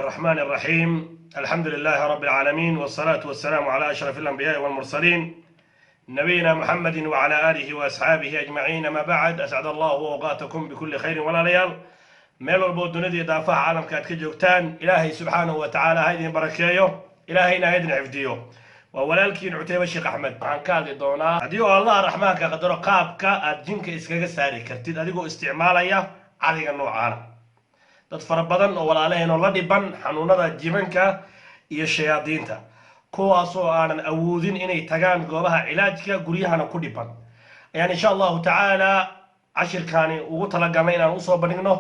الرحمن الرحيم. الحمد لله رب العالمين، والصلاة والسلام على أشرف الأنبياء والمرسلين، نبينا محمد وعلى آله وأصحابه أجمعين. ما بعد، أسعد الله أوقاتكم بكل خير. Walaalayaal, meel walboo dunida iyo daafaha caalamka aad ka joogtaan, Ilaahay subxaanahu wa tacaala ha idin barakeeyo, Ilaahayna ha idin xifdiyo. Waa walaalkiin Cuteybe Sheekh Axmed. Waxaan ka hadli doonaa, haddii oo Allah raxmaanka qadaro, qaabka aad jinka iskaga saari kartid adigoo isticmaalaya cadayga noocaana. Dad fara badan oo walaalaheen oo la dhiban xanuunada jimanka iyo shayaadiinta, kuwaasoo aanan awoodin inay tagaan goobaha cilaajka, guryahana ku dhiban, ayaan insha Allahu tacaala cashirkaani ugu talagalnay inaan usoo bandhigno,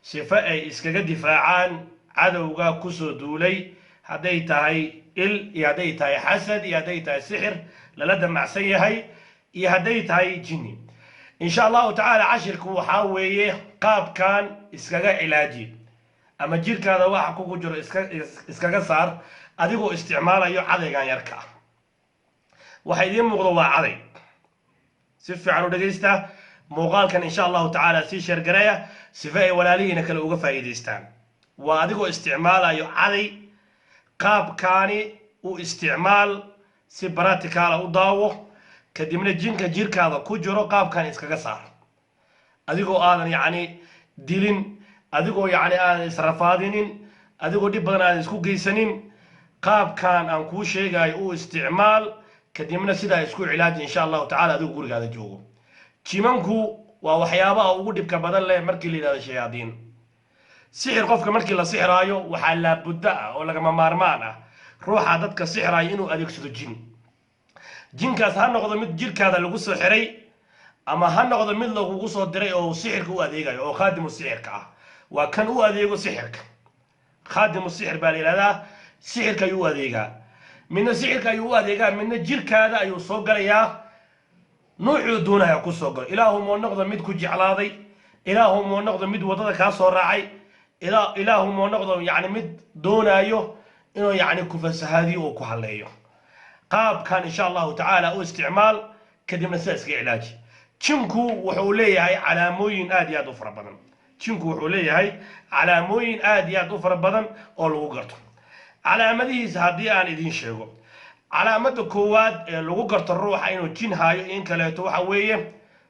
sifo ay iskaga difaacaan cadowga kusoo duulay, hadday tahay il iyo hadday tahay xasad iyo hadday tahay sixir lala damacsan yahay iyo hadday tahay jinni. Insha Allahu tacaala cashirku waxaa weeye qaabkan iskaga cilaaji ama jirkaada waxa kugu jiro iskaga saar adigoo isticmaalayo cadaygan yarka ah. Waxa idiin muuqdo waa caday. Si fiican u dhegaysta muuqaalkan, insha Allahu tacaala sii share gareeya sife ay walaalihiina kale uga faa'iidaystaan. Waa adigoo isticmaalayo caday. Qaabkaani u isticmaal, si practical ah u daawo, kadibna jinka jirkaada ku jiro qaabkan iskaga saar, adigoo aadan yacni dilin, adigoo yacni aadan israfaadinin, adigoo dhib badan aadan isku geysanin. Qaabkan aan kuu sheegayo u isticmaal, kadibna sidaa isku cilaaji, insha Allahu tacala, adigoo gurigaada joogo. Jimanku waa waxyaabaha ugu dhibka badan leh markii la yidhahdo shayaadiin, sixir. Qofka markii la sixiraayo, waxaa laabudda ah oo lagama maarmaan ah ruuxa dadka sixiraayo inuu adeegsado jin. Jinkaas ha noqdo mid jirkaada lagu soo xiray ama ha noqdo mid lagugu soo diray oo sixirka u adeegayo, oo khaadimu sixirka ah. Waa kan u adeego sixirka, khaadimu sixir baa la yidhahdaa. Sixirka ayuu u adeegaa. Midna sixirka ayuu u adeegaa, midna jirkaada ayuu soo galayaa, nuucuu doonaya ku soo galo. Ilaahu moo noqdo mid ku jeclaaday, Ilaahu moo noqdo mid waddada kaa soo raacay, Ilaahu moo noqdo yacni mid doonaayo inuu yacni ku fasahaadiyo oo ku halleeyo. Qaabkan insha Allahu tacaala u isticmaal, kadibna sidaa iskaga cilaaji. Jinku wuxuu leeyahay calaamooyin aad iyo aad u fara badan. Jinku wuxuu leeyahay calaamooyin aad iyo aad u fara badan oo lagu garto. Calaamadihiisa haddii aan idiin sheego, calaamada koowaad ee lagu garto ruuxa inuu jin haayo in kaleeto waxa weeye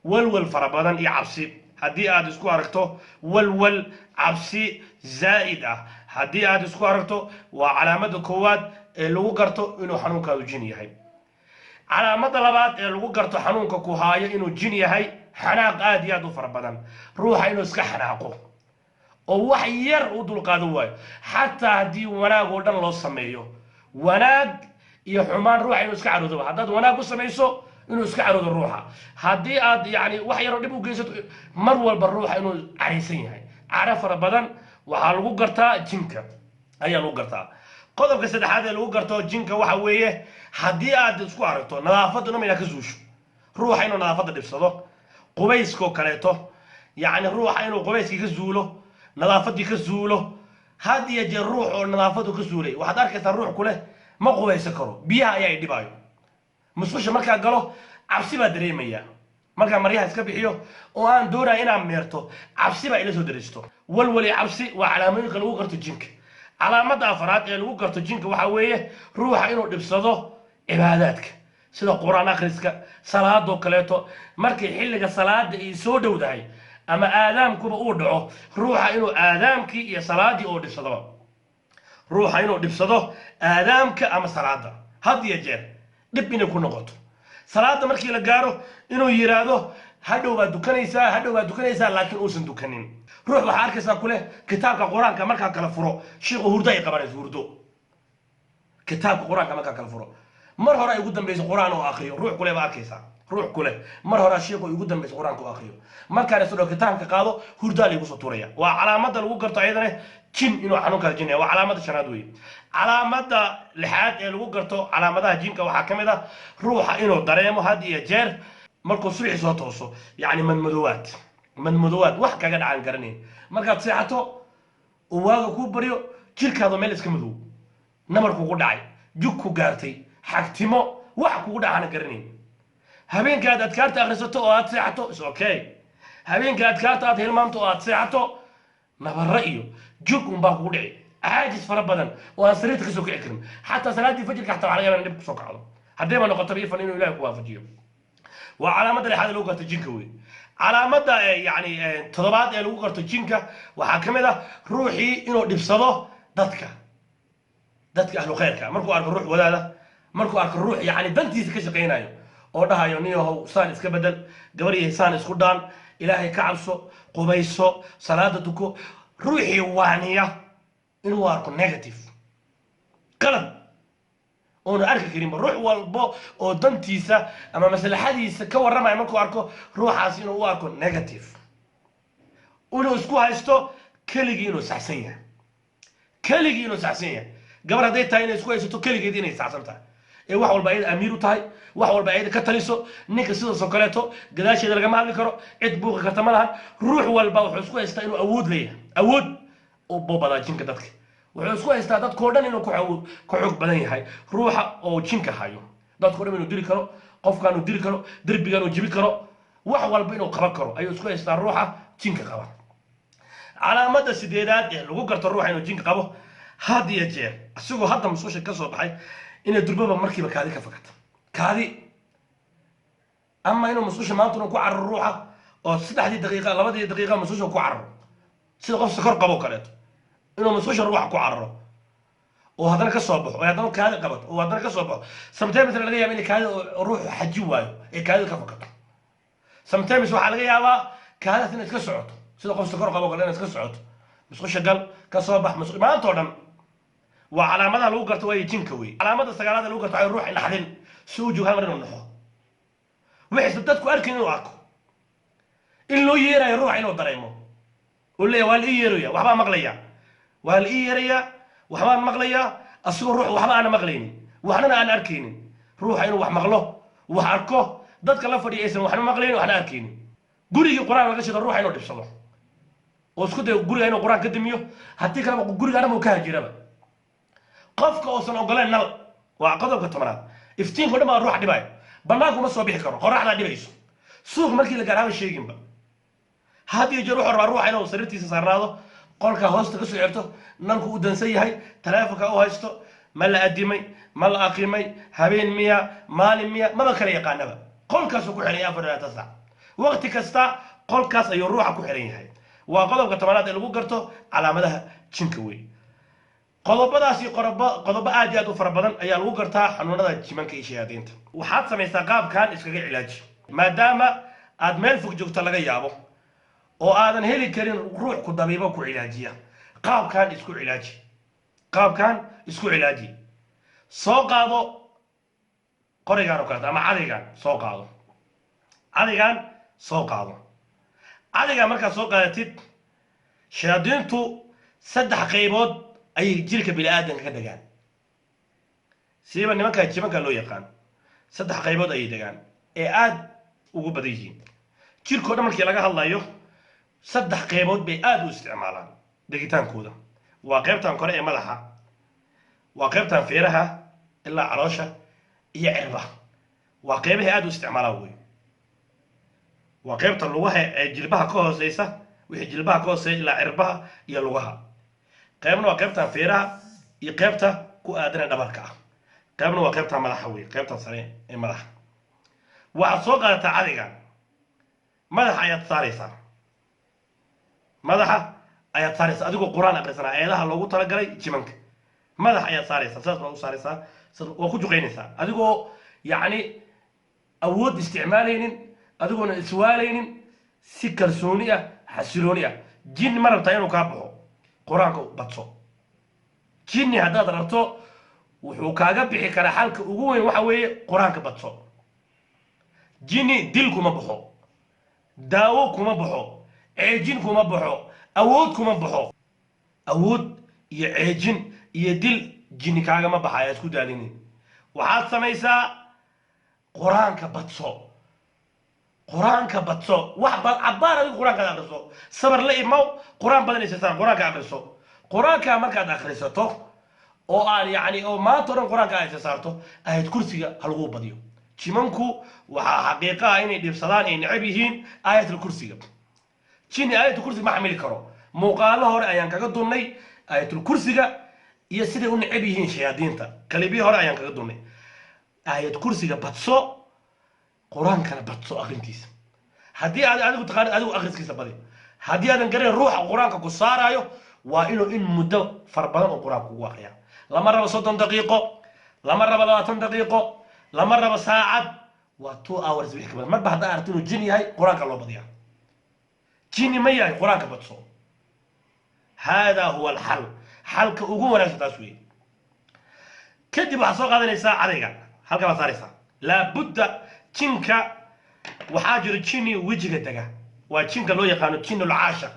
walwal fara badan iyo cabsi. Haddii aad isku aragto walwal, cabsi zaa'id ah haddii aad isku aragto, waa calaamada koowaad ee lagu garto inuu xanuunkaadu jin yahay. Calaamada labaad ee lagu garto xanuunka ku haayo inuu jin yahay, xanaaq aad iyo aad u fara badan, ruuxa inuu iska xanaaqo oo wax yar u dulqaadan waayo, xataa haddii wanaag oo dhan loo sameeyo, wanaag iyo xumaan, ruuxa inuu iska caroodo. Haddaad wanaag u samayso, inuu iska caroodo ruuxa. Haddii aad yani wax yaroo dhib u geysato, mar walba ruuxa inuu caraysan yahay, caro fara badan, waxaa lagu gartaa jinka ayaa lagu gartaa. Qodobka saddexaad ee lagu garto jinka waxa weeye haddii aad isku aragto nadaafadda dham inaad ka suusho, ruuxa inuu nadaafadda dhibsado, qubayskoo kaleeto, yacni ruuxa inuu qubayskii ka zuulo, nadaafaddii ka zuulo had iyo jeer. Ruux oo nadaafadu ka zuulay waxaad arkaysaa ruux kuleh: "Ma qubaysan karo, biyaha ayaa i dhibaayo, musqusha markaa galo cabsi baa dareemaya, markaa maryaha iska bixiyo oo aan doonaya inaan meerto, cabsi baa ila soo daristo." Walwali, cabsi waa calaamooyinka lagu garto jinka. Calaamada afraad ee lagu garto jinka waxaa weeye ruuxa inuu dhibsado cibaadaadka, sida Qur-aan akhriska, salaadoo kaleeto. Markay xilliga salaada ay soo dhowdahay ama aadaamkuba uu dhaco, ruuxa inuu aadaamkii iyo salaadii oo dhibsadoba, ruuxa inuu dhibsado aadaamka ama salaada, had iyo jeer dhib inay ku noqoto. Salaada markii la gaaro inuu yiraahdo: "Hadhow baad dukanaysaa, hadhow baad dukanaysaa," laakiin uusan dukanin. Ruux waxaa arkaysaa kuleh: "Kitaabka Qur-aanka markaa kala furo, shiiku, hurdo ay qabanayso, hurdo. Kitaabka Qur-aanka markaa kala furo, mar hore ay ugu dambayso Qur-aan oo akriyo." Ruux kule baa arkaysaa, ruux kule: "Mar hore shiiku ugu dambayso Qur-aanka oo akriyo, markaan isdho kitaabka qaado, hurdaa laygu soo tuuraya." Waa calaamada lagu garto ayadana jin, inuu xanuunkaas jin yahay. Waa calaamada shanaad weeye. Calaamada lixaad ee lagu garto calaamadaha jinka waxaa ka mid ah ruuxa inuu dareemo had iyo jeer markuu subaxii soo tooso yacni madmadoowaad, madmadoowaad wax kaga dhacaan garanayn. Markaad seexato oo waaga kuu baryo, jirkaadu meel iska madow, nabar kugu dhacay, jug ku gaartay, xagtimo, wax kugu dhacaana garanayn. Habeenka aad adkaarta akhrisato oo aad seexato is okay. Habeenka adkaarta aad hilmaamto oo aad seexato, nabarro iyo jug unbaa kugu dhici. Caajis fara badan oo aan sariirta kasoo kici karin, xataa salaaddii fajirka xataa waxaa laga yaabaa in dhib kusoo kacdo, haddayba noqotaba ifan inuu Ilahay ku waafajiyo. Waa calaamadda lixaad ee lagu garto jinka wey. Calaamadda yani toddobaad ee lagu garto jinka waxaa ka mid ah ruuxii inuu dhibsado dadka ahlu khayrka. Markuu arko ruux wadaada, markuu arko ruux yani dantiisa ka shaqaynayo oo dhahayo: "Niyahow, saan iska bedel, gabar yahay, saan isku dhaan, Ilaahay ka cabso, qubayso, salaada tuko," ruuxii waaniya inuu arko negative, qalad oonu arki karinba. Ruux walbo oo dantiisa ama maslaxadiisa ka warramaya markuu arko ruuxaas, inuu u arko negative, inuu isku haysto keligii inuu saxsan yahay, keligii inuu saxsan yahay. Gabar hadday tahay, inay isku haysato keligeed inay saxsan tahay ee wax walba ayada amiir u tahay, wax walba ayada ka taliso. Ninka sidaasoo kaleeto gadaasheeda lagama hadli karo, cid buuqi karta ma lahan. Ruux walba wuxuu isku haystaa inuu awood leeyahay, awood u bobadaa jinka dadka. Wuxuu isku haystaa dadkoo dhan inuu ka xoog badan yahay ruuxa oo jinka hayo, dadkoo dhan inuu dili karo, qofkaan uu dili karo, derbigan uu jibi karo, wax walba inuu qaban karo ayuu isku haystaa ruuxa jinka qaba. Calaamada sideedaad ee lagu garto ruuxa inuu jinka qabo: had iyo jeer isagoo hadda musqusha ka soo baxay inay durbaba markiiba kaadi ka fakato, kaadi, ama inuu musqusha maanta inuu ku cararo ruuxa oo 3dii daqiiqa, 2dii daqiiqa musqusha ku cararo, sida qof sokor qabo kaleeto, inuu musqusha ruuxa ku cararo oo haddana ka soo baxo oo haddana kaadi qabato oo haddana ka soo baxo. Sometimes laga yaaba inay kaadida ruuxu xaji waayo ee kaadida ka fakato. Sometimes waxaa laga yaabaa kaadidaas inay iska socoto, sida qof sokor qabo kale inay iska socoto, musqusha gal, ka soo bax, maanta oo dhan. Waa calaamadaha lagu garto waayo jinka wey. Calaamada sagaalaad ee lagu garto waxay ruux naxdin si uu joogo hal mar inuu naxo, wixiise dadku arkin inuu arko, in loo yeerayo ruuxa inuu dareemo oo leeyahay: "Waa la ii yeeraya, waxbaa maqlaya, waa la ii yeerayaa, waxbaan maqlayaa," asigoo ruux waxba aana maqlaynin, waxnana aan arkaynin. Ruuxa inuu wax maqlo, wax arko, dadka la fadhiya aysan waxna maqlaynin, waxna arkaynin. Gurigii Qur-aan laga shido ruuxa inuu dhibsado oo isku dayo guriga inuu Qur-aan ka damiyo, haddii kaleba guriga dhan uu ka hajiraba. Qofka uusan ogoleen nal waa qodobka 10aad. Iftiinka o dhan baa ruuxa dhibayo, banaanku ma soo bixi karo, qoraxdaa dhibayso, suuq markii la gaar haba sheeginba. Had iyo jeer wuxuu rabaa ruuxa inuu sariirtiisa saarnaado, qolka hoosta kasoo xirto, nalku u dansan yahay, taleefonka u haysto, ma la adimay, ma la aqrimay, habeen miya, maalin miya, maba kala yaqaanaba. Qolkaasuu ku xiran yahay 24 saac, waqti kasta qolkaas ayuu ruuxa ku xiran yahay. Waa qodobka 10aad ee lagu garto calaamadaha jinka wey. Qodobadaasi qodobo aad iyo aad u fara badan ayaa lagu gartaa xanuunada jimanka iyo shayaadiinta. Waxaad samaysaa qaabkan iskaga cilaaji, maadaama aad meel fog joogto laga yaabo oo aadan heli karin ruux ku dabiibo, ku cilaajiya. Qaabkan isku cilaaji, qaabkan isku cilaaji. Soo qaado qorigaan oo kaleeto ama cadaygaan soo qaado, cadaygaan soo qaado. Cadaygaan markaad soo qaadatid, shayaadiintu saddex qaybood ayay jirka bini aadamka ka degaan, siiba nimanka jimanka loo yaqaan saddex qaybood ayay degaan ee aada ugu badan yihiin. Jirkao dhan markii laga hadlayo, saddex qaybood bay aada u isticmaalaan degitaankooda: waa qaybtan kore ee madaxa, waa qaybtan feeraha ilaa caloosha iyo cirbaha. Waa qaybahay aada u isticmaalaan wey. Waa qaybta lugaha ee jilbaha ka hooseysa, wixii jilbaha ka hooseeya ilaa cirbaha iyo lugaha. Qaybna waa qaybtan feeraha iyo qaybta ku aadana dhabarka ah. Qaybna waa qaybta madaxa wey, qaybtan sare ee madaxa. Waxaad soo qaadataa cadayga, madaxa ayaad saaraysaa, madaxa ayaad saaraysaa adigoo Qur-aan aqrisanaa, aayadaha loogu talagalay jimanka. Madaxa ayaad saaraysaa, saas baad u saaraysaa, waa ku juqaynaysaa adigoo yacni awood isticmaalaynin, adigoona iswaalaynin, si kalsooni ah, xasilooni ah. Jinni ma rabtaa inuu kaa baxo? Qur-aanka badso. Jinni haddaad rabto wuxuu kaaga bixi karaa, xalka ugu weyn waxa weeye Qur-aanka badso. Jinni dil kuma baxo, daawo kuma baxo, ceejin kuma baxo, awood kuma baxo. Awood iyo ceejin iyo dil jinni kaagama baxaya, isku daalinin. Waxaad samaysaa Qur-aanka badso, Qur-aanka badso. Wax ba cabbaan adigu Qur-aankaad akriso, sabar la imow, Qur-aan badan isasaan, Qur-aanka akriso. Qur-aanka markaad akrisato oo aan yacni oo maanta o dhan Qur-aanka aad isa saarto, aayad kursiga ha laguu badiyo. Jimanku waxaa xaqiiqa ah inay dhibsadaan, ay necab yihiin aayatul kursiga. Jinni aayatul kursiga ma xamili karo. Muuqaalo hore ayaan kaga dunnay. Aayatul Kursiga iyo siday u necab yihiin shayaadiinta kalibii hore ayaan kaga dunnay. Aayad Kursiga badso, Qur-aankana badso akrintiisa. Haddii aad adigu taqaanid, adigu akhriskiisa badi. Haddii aadan garanayn, ruuxa Qur-aanka ku saaraayo waa inuu in muddo fara badan oo Qur-aanka kugu akriya. Lama rabo 30 daqiiqo, lama rabo 20 daqiiqo, lama rabo saacad, waa 2 hours wixii ka badan. Marba haddaa aragto inuu jin yahay, Qur-aanka loo badiyaa. Jini ma yahay, Qur-aanka badso. Hada huwa alxal, xalka ugu wanaagsan taas weeye. Kadib waxaad soo qaadanaysaa cadayga, halka baad saaraysaa. Laabudda jinka waxaa jiro jini wejiga dega, waa jinka loo yaqaano jinul caashaq,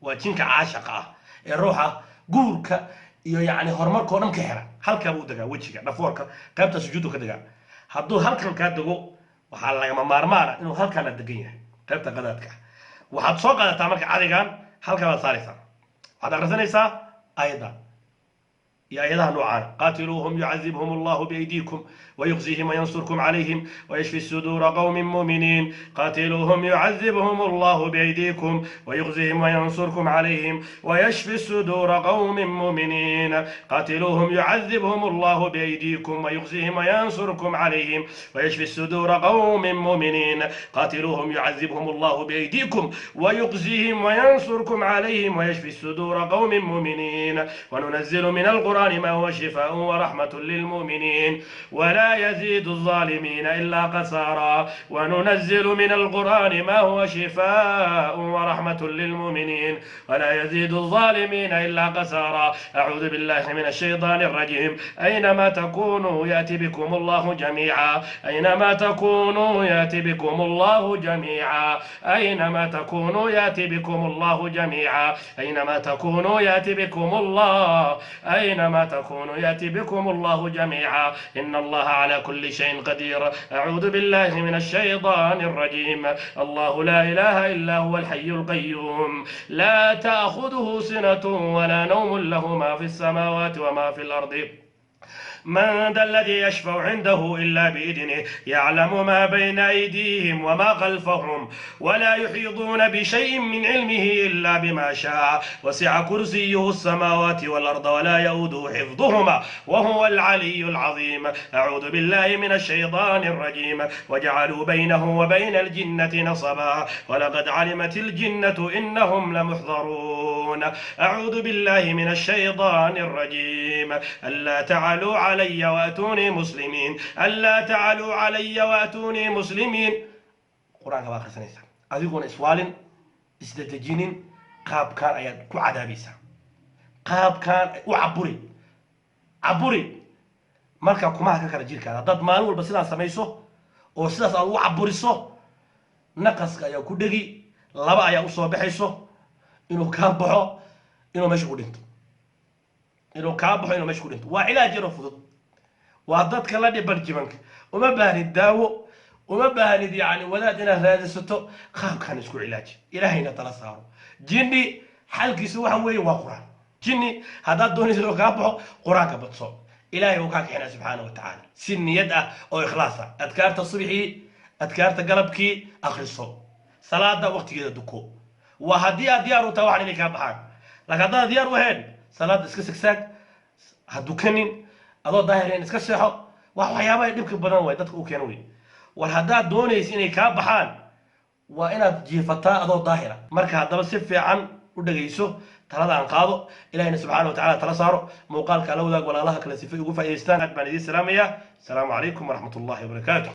waa jinka caashaqa ah ee ruuxa guurka iyo yacni horumarka oo dhan ka xira. Halkaa buu degaa, wejiga, dhafoorka, qaybta sujuudu ka degaa. Hadduu halkan kaa dego, waxaa lagama maarmaana inuu halkaana degan yahay, qaybta qadaadka ah. Waxaad soo qaadataa marka cadaygan, halkaa baad saaraysaa. Waxaad akhrisanaysaa aayadda iyo aayadaha noocaana: قاتلوهم يعذبهم الله بأيديكم ويخزيهم وينصركم عليهم ويشفي صدور قوم مؤمنين. قاتلوهم يعذبهم الله بأيديكم ويخزيهم وينصركم عليهم ويشفي صدور قوم مؤمنين. قاتلوهم يعذبهم الله بأيديكم ويخزيهم وينصركم عليهم ويشفي صدور قوم مؤمنين. قاتلوهم يعذبهم الله بأيديكم ويخزيهم وينصركم عليهم ويشفي صدور قوم مؤمنين. وننزل من القرآن ما هو شفاء ورحمة للمؤمنين ولا يزيد الظالمين إلا خسارا. وننزل من القرآن ما هو شفاء ورحمة للمؤمنين ولا يزيد الظالمين إلا خسارا. أعوذ بالله من الشيطان الرجيم. أينما تكونوا يأت بكم الله جميعا. أينما تكونوا يأت بكم الله جميعا. أينما تكونوا يأت بكم الله جميعا. أينما تكونوا يأت بكم الله. أينما تكونوا يأت بكم الله جميعا. إن الله على كل شيء قدير. أعوذ بالله من الشيطان الرجيم. الله لا إله إلا هو الحي القيوم، لا تأخذه سنة ولا نوم، له ما في السماوات وما في الأرض، من ذا الذي يشفع عنده إلا بإذنه، يعلم ما بين أيديهم وما خلفهم ولا يحيطون بشيء من علمه إلا بما شاء، وسع كرسيه السماوات والأرض ولا يؤوده حفظهما وهو العلي العظيم. أعوذ بالله من الشيطان الرجيم. وجعلوا بينه وبين الجنة نسبا ولقد علمت الجنة إنهم لمحضرون. أعوذ بالله من الشيطان الرجيم. ألا تعلوا علي وأتوني مسلمين. ألا تعلوا علي وأتوني مسلمين. Qur-aanka baa akhrisanaysaa adigoona iswaalin, isdadejinin. Qaabkaan ayaad ku cadaabaysaa, qaabkaan u caburi, caburi. Marka kumaha ka kala jirkaada haddaad maalin walba sidaas samayso oo sidaas aad u caburiso, naqaska ayaa ku dhegi, laba ayaa usoo baxayso: inuu kaa baxo, inuu meesha ku dhinto. Inuu kaa baxo, inuu meesha ku dhinto. Waa cilaaj yaroo fudud, waa dadka la dhiban jibanka. Uma baahnid daawo, uma baahnid yani wadaad inaad raadisato. Qaabkan isku cilaaji, Ilaahayna tala saaro. Jinni xalkiisu waxa weeye waa Qur-aan. Jinni haddaad doonaysa inuu kaa baxo, Qur-aanka badso, Ilaahay uu kaa kixinaa subxaana wa tacaala. Si niyad ah oo ikhlaas ah, adkaarta subxii, adkaarta galabkii akhriso, salaada waqtigeeda duko. Waa haddii aad diyaar u tahay waxan inay kaa baxaan. Laakiin haddaad diyaar u ahayn, salaada iska sigsaag, ha dukanin, adoo daahireen iska seexo. Wax waxyaabaha dhibka badan waay dadka u keena wey. War haddaad doonaysa inay kaa baxaan, waa inaad jiifataa adoo daahira. Marka haddaba si fiican u dhegayso talada aan qaado, Ilahina subxaana wa tacala tala saaro. Muuqaalka ala wadaag walaalaha kale sifay ugu faa'idaystaan. Aad baan idiin salaamayaa. Asalaamu calaykum waraxmat ullahi wabarakaatu.